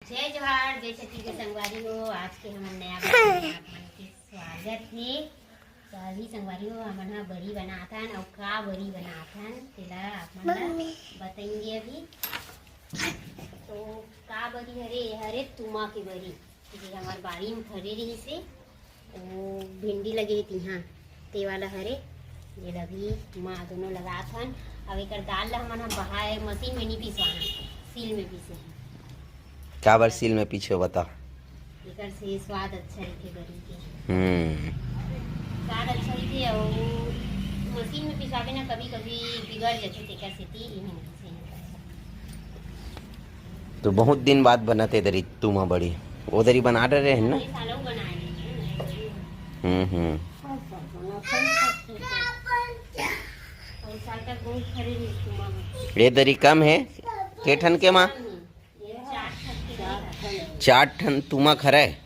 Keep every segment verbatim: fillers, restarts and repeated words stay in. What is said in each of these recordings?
जय जोहार, जय छत्तीसगढ़ संगवारी हो। आज के हमन नया vlog में आप मन के स्वागत हे। तो अभी संगवारी हो, हमन ह बरी बनाथन, अउ का बरी बनाथन तेला आप मन ला बताएंगे अभी। तो का बरी हरे? ये हरे तुमा के बरी, ये हमर बारी में फरे रहिस हे। वो भिंडी लगे हे तिहा, ते वाला हरे। ये ला भी माँ दोनों लगात हन। अब एकर दाल ला हमन ह बहाए मशीन में नहीं पिसवाना, सील में पीसे हन। काबर सील में पीसे हो बता? एकर से स्वाद अच्छा रहिथे बरी के। हम्म। स्वाद अच्छा रहिथे, अउ मशीन में पिसवाबे ना, कभी कभी बिगड़ जाथे, तेकर सेती इही में पीसे हन। तो बहुत दिन बाद बनत हे दरी तुमा बरी। वो दरी बना डरे हैं ना? हम्म हम्म। ये दरी कम है, के ठन के माँ? चार ठन तुमा खरय।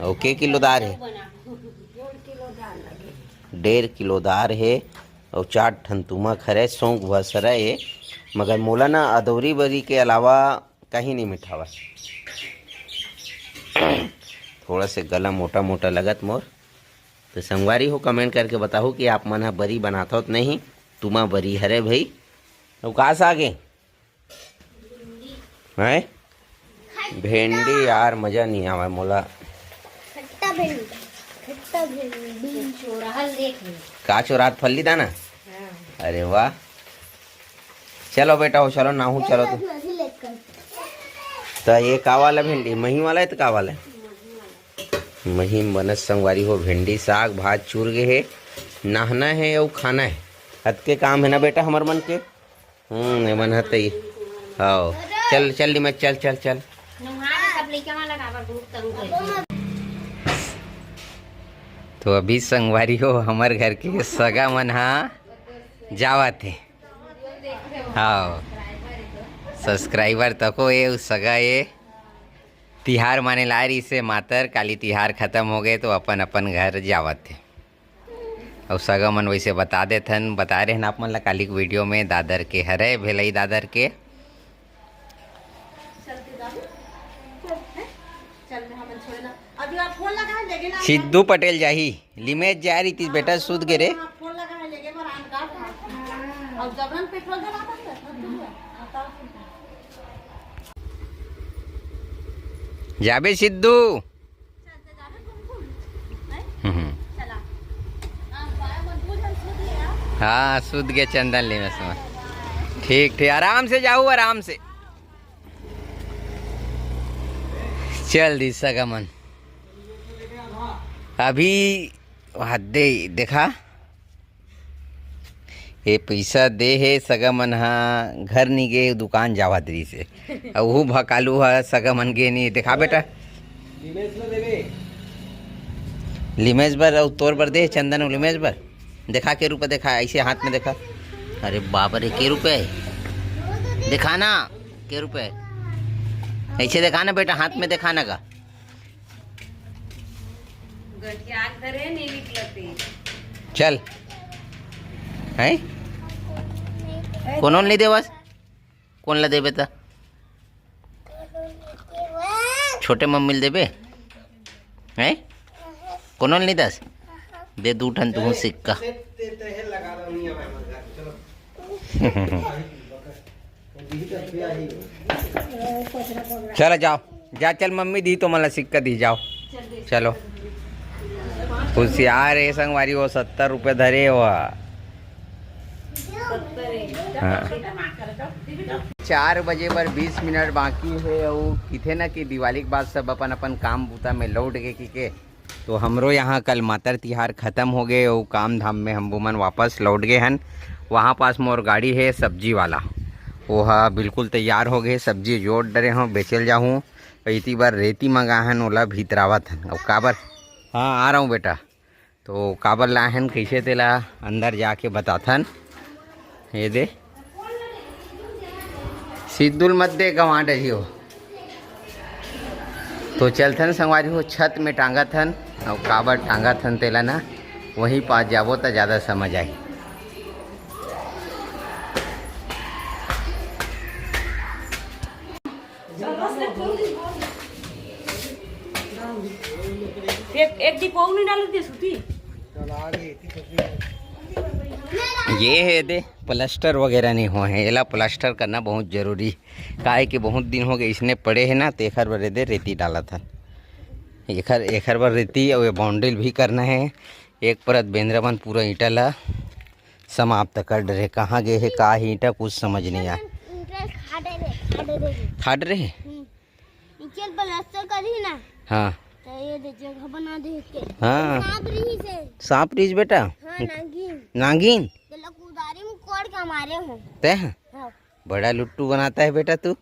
अउ के किलो दार है? डेढ़ किलो दार है। अउ चार ठन तुमा खरय, सौंग भसरा है। मगर मोला ना अदौरी बरी के अलावा कहीं नहीं मिठावत। थोड़ा से गला मोटा मोटा लगत मोर। तो संगवारी हो, कमेंट करके बताहू कि आप मन ह बरी बनाथव त नहीं। तुमा बरी हरे भाई। अउ का साग हे? हैं? भेंडी यार, मजा नहीं आवे मोला। खट्टा भेंडी, खट्टा भेंडी। चोरहल देख ले। का चोरात, फल्ली दाना? हाँ। अरे वाह, चलो बेटा हो, चलो नाहू, चलो तू। तो ये का वाला भिंडी, मही वाला है तो का वाला है? मही बनत संगवारी हो, भिंडी साग भात चूर गे हे, नहाना है अउ खाना है। अतके काम है ना बेटा हमर मन के। हम्म, ये मन हते ही। आओ, चल चल निमच, चल चल चल। तो अभी संगवारी हो, हमर घर के सगा मन हा जावत हे। हाँ, सब्सक्राइबर तको ए, उ सगा ए। तिहार माने ला रहिसे मातर, काली तिहार खतम हो गए तो अपन अपन घर जावत हे। अउ सगा मन वैसे बता देथन, बता रहे हन आप मन ला काली के वीडियो में, दादर के हरे, भेलई दादर के। सिद्धू पटेल जाही, लिमेज जा रही थी बेटा, सुत गे रे। जाबे सिद्धू। हम्म। हाँ, सुत गे चंदन लिमेज में। ठीक ठीक, आराम से जाहू, आराम से। चल दी सगा मन। अभी हद दे, देखा, ये पैसा दे हे, सगा मन हा घर नी गे, दुकान जावत रहिसे। अउ वो भकालू हा सगा मन गे नी। देखा बेटा, लिमेज बर अउ तोर बर दे, चंदन अउ लिमेज बर। देखा के रुपया, देखा ऐसे हाथ में देखा। अरे बाप रे, के रुपया है? देखा ना, के रुपया है? ऐसे देखा ना बेटा, हाथ में देखा ना का। गठिया धरे नहीं निकलते। चल। हैं? कोनो नहीं देवस? कोन ला देबे त? छोटे मम्मी ल देबे? हैं? कोनो ल नहीं दस? दे दू ठन तुहू सिक्का। चल जाओ, जा चल, मम्मी दी तो मला सिक्का दी, जाओ। चलो। कुसियार ए संगवारी हो, सत्तर रुपये धरे हो। हाँ। चार बजे बर बीस मिनट बाकी हे, अउ किथे ना कि दिवाली के बाद सब अपन अपन काम बूता में लौट गे कि के। तो हमरो यहाँ कल मातर तिहार खत्म हो गए, अउ काम धाम में हम मन वापस लौट गए हन। वहाँ पास मोर गाड़ी है सब्जी वाला, वो हा बिल्कुल तैयार हो गए, सब्जी जोड़ डरे हों, बेचल जाहूँ। इती बार रेती मंगा हन, ओला भीतरावत हन। अब काबर, हाँ, आ रहा हूँ बेटा। तो काबर लाए हन, कैसे तेला अंदर जाके बताथन। ये दे, सिद्दुल मत दे, गंवा डरियो। तो चलथन संगवारी हो, छत में टांगत हन, अउ काबर टांगत हन तेला ना, वहीं पास जाबो त ज़्यादा समझ आही। एक, एक टिप अउ नहीं डालत हे सूती। ये हे दे प्लास्टर वगैरह नहीं होए हे, एला प्लास्टर करना बहुत जरूरी, काहे कि बहुत दिन हो गए इसने पड़े हे ना, तेखर बर दे रेती डालत हन। एखर, एखर बर रेती अउ ये बाउंड्री भी करना हे। एक परत बेंदरा मन पूरा ईंटा ला समाप्त कर डरे। कहाँ गए हे, का हे ईंटा, कुछ समझ नहीं आए। ईंटा खा डरे, खा डरे। खा डरे हे? हम्म। नीचे प्लास्टर करी ना। हाँ। तो ये दे जगह बना दे के। हाँ। सांप रही से। सांप रहीस बेटा? हाँ, नागिन। नागिन? तेला कुदारी में कोड़ के मारे हो। तैं? हाँ। बड़ा लुट्टू बनाता है बेटा तू। ओ,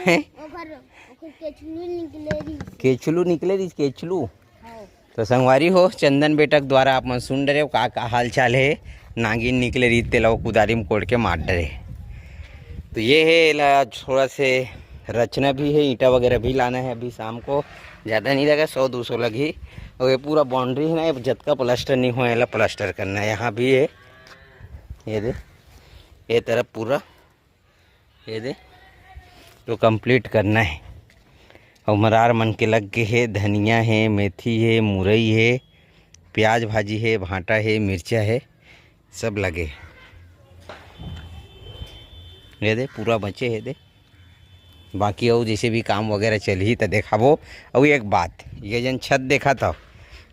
हैं? ओकर, ओकर केचलू निकले रही। केचलू निकले रही, केचलू। हाँ। तो संगवारी हो, चंदन बेटा के द्वारा आप मन सुन डरे हो का, का हाल चाल हे। नागिन निकले रही, तेला वो कुदारी में कोड़ के मार डरे। तो ये हे, एला थोड़ा से रचना भी हे, ईंटा वगैरह भी लाना हे अभी शाम को, ज़्यादा नहीं लगा, सौ दो सौ लगही। और ये पूरा बाउंड्री हे ना, ये जतका प्लास्टर नहीं हुआ है, एला प्लास्टर करना हे। यहाँ भी हे, ये दे, ये तरफ पूरा ये दे, तो कंप्लीट करना हे। अउ मरार मन के लग गे हे, धनिया हे, मेथी हे, मुरई हे, प्याज भाजी हे, भांटा हे, मिर्चा हे, सब लगे। ये दे, पूरा बचे हे दे। बाकी अउ जैसे भी काम वगैरह चलही त देखाबो। अउ एक बात, ये जन छत देखत हव,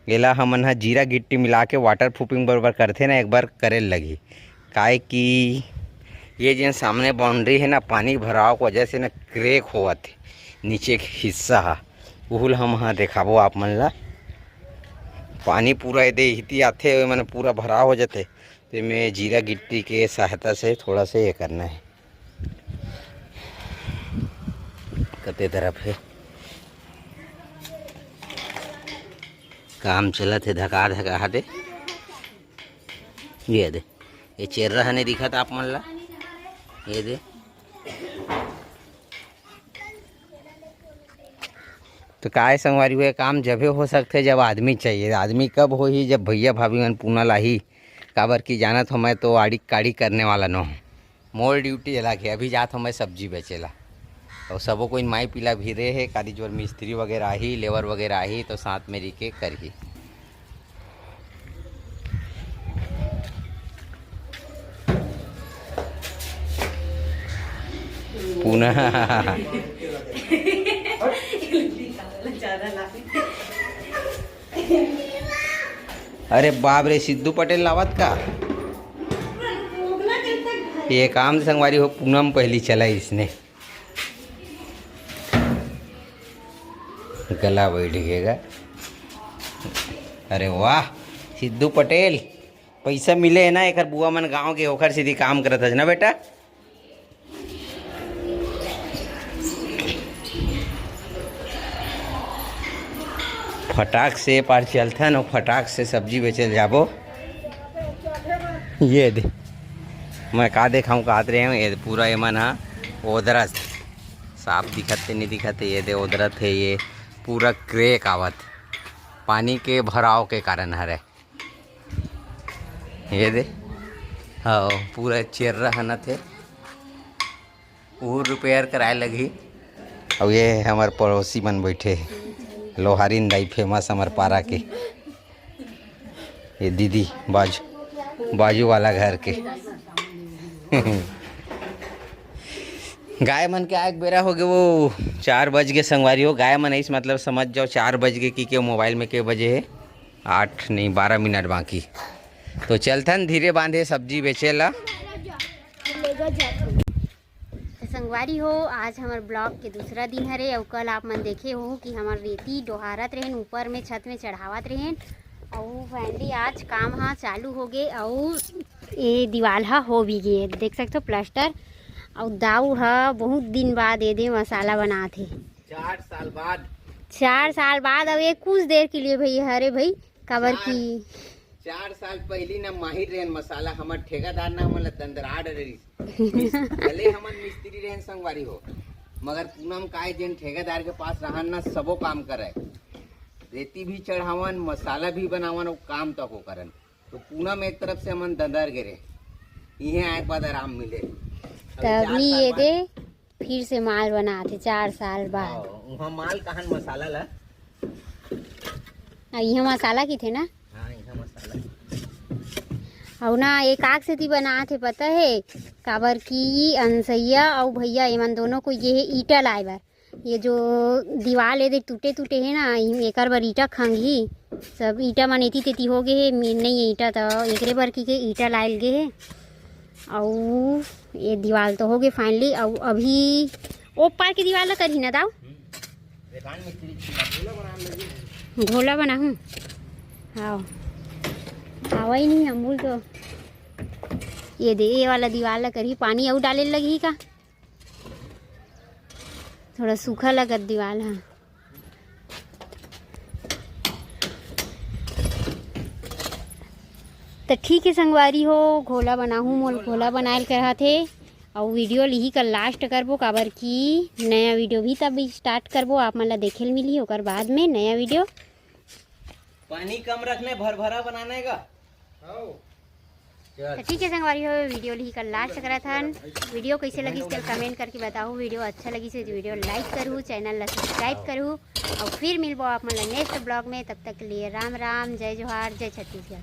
एला हमन ह जीरा गिट्टी मिला के वाटर प्रूफिंग बरोबर करथे ना, एक बार करे ल लगही। काहे कि ये जेन सामने बाउंड्री हे ना, पानी भराव के वजह से ना क्रैक होवत हे नीचे के हिस्सा ह, उहू ल हम ह देखाबो आप मन ला। पानी पूरा एदे इहती आथे, ओमन पूरा भराव हो जाथे, तो एमे जीरा गिट्टी के सहायता से थोड़ा से ये करना हे। कते तरफ हे, काम चलत हे, धका धका हटे। ये दे, ये चेर्रा ह नहीं दिखत आप मन ला, ये दे। तो काय संगवारी हो, ये काम जबे हो सकथे जब आदमी चाहिए। आदमी कब होही? जब भैया भाभी मन पूना लाही। काबर कि जानत हो, मैं तो आड़ी काड़ी करने वाला नो हूँ। मोर ड्यूटी अलग हे। अभी जात हो मैं सब्जी बेचे ला, अउ सबो कोई माई पीला भी रहे हे, काली जोर मिस्त्री वगैरह आही, लेबर वगैरह आही, तो साथ में रह के करही। पुनः अरे बाप रे, सिद्धू पटेल लावत का? ये काम संगवारी हो, पूनम पहली चला इसने। गला बैठ गएगा। अरे वाह, सिद्धू पटेल, पैसा मिले हे ना, एकर बुआ मन गांव के, ओकर सीधी काम करत हस ना बेटा। फटाक से पार चलथन अउ फटाक से सब्जी बेचे ल जाबो। ये दे, मैं का देखाऊं, काहत रहे हूँ, ये पूरा एमन ह ओदरत, साफ दिखत हे, नहीं दिखत हे, ये दे ओदरत हे, ये पूरा क्रैक आवत, पानी के भराव के कारण हरे। ये दे, हाँ, पूरा चेर्रा हनत हे, वो रिपेयर कराए लगही। अब ये हमर पड़ोसी मन बैठे हे, लोहारिन दाई famous हमर पारा के। ये दीदी बाजू, बाजू वाला घर के। गाय मन के आए के बेरा हो गे, वो चार बज गे संगवारी हो। गाय मन आइस मतलब समझ जाओ चार बज गे, कि के मोबाइल में के बजे हे, आठ नहीं, बारह मिनट बाकी। तो चलथन धीरे बांधे सब्जी बेचे ला। तो संगवारी हो, आज हमर ब्लॉग के दूसरा दिन हरे, अउ कल आप मन देखे हो कि हमर रेती डोहारत रहेन, ऊपर में छत में चढ़ावत रहेन, अउ finally आज काम ह चालू हो गे, अउ ये दीवाल ह हो भी गे, देख सकते हो प्लास्टर। अउ दाऊ ह बहुत दिन बाद एदे मसाला बनात हे। चार साल बाद। चार साल बाद, अब ये कुछ देर के लिए भई, हरे भई, काबर चार, की चार साल पहली ना माहिर रहन मसाला, हमर ठेकेदार ना हमन ला दंदराड़ रहिस। भले हमन मिस्त्री रहन संगवारी हो, मगर पूनम काय जेन ठेकेदार के पास रहन ना, सबो काम करे, रेती भी चढ़ावन, मसाला भी बनावन, वो काम तक वो करन। तो पूनम एक तरफ से हमन दंदर गे रहे, इहे आए के बाद आराम मिले। अब चार तभी साल ये बाद दे फिर से माल बनात हे चार साल बाद। हाँ, उहाँ माल कहन मसाला ला। अउ इहाँ मसाला किथे ना। हाँ, इहाँ मसाला। अउ ना, एक आग सेती बनात हे, पता हे, काबर कि अनसैया अउ भैया एमन दोनों कोई गे हे ईटा लाए बर। ये जो दीवाल ए दे टूटे टूटे हे ना, एकर बर ईटा खंगही। सब ईटा मन एती तेती हो गे हे, मेन नहीं हे ईटा, त एकरे बर की के ईटा लायल गे हे। अउ ये दीवाल तो हो गे finally। अउ अभी ओ पार के दीवाल ला करही ना दाऊ। हम्म। रेखान मिस्त्री जी का घोला बनाहूँ। हाँ, आवा ही नहीं अमूल तो। ये दे, ये वाला दीवाल ला करही, पानी अउ डाले लगही का? थोड़ा सूखा लगत दीवाल ह। त ठीक हे संगवारी हो, घोला बनाहूँ, मोल घोला बनायल कहत हे। अउ video ल इही कर last करबो, काबर कि नया video भी तब start करबो, आप मन ला देखे ल मिलही ओकर बाद में नया video। पानी कम रखना है, भरभरा बनाना है का? तो ठीक है संगवारी हो, video ल इही कर last करत हन। Video कैसे लगिस तेला comment करके बताहू। Video अच्छा लगिस हे तो video like करहू, channel ला subscribe करहू, अउ फिर मिलबो आप मन ला next vlog में। तब तक के लिए राम राम, जय जोहार, जय छत्तीसगढ़।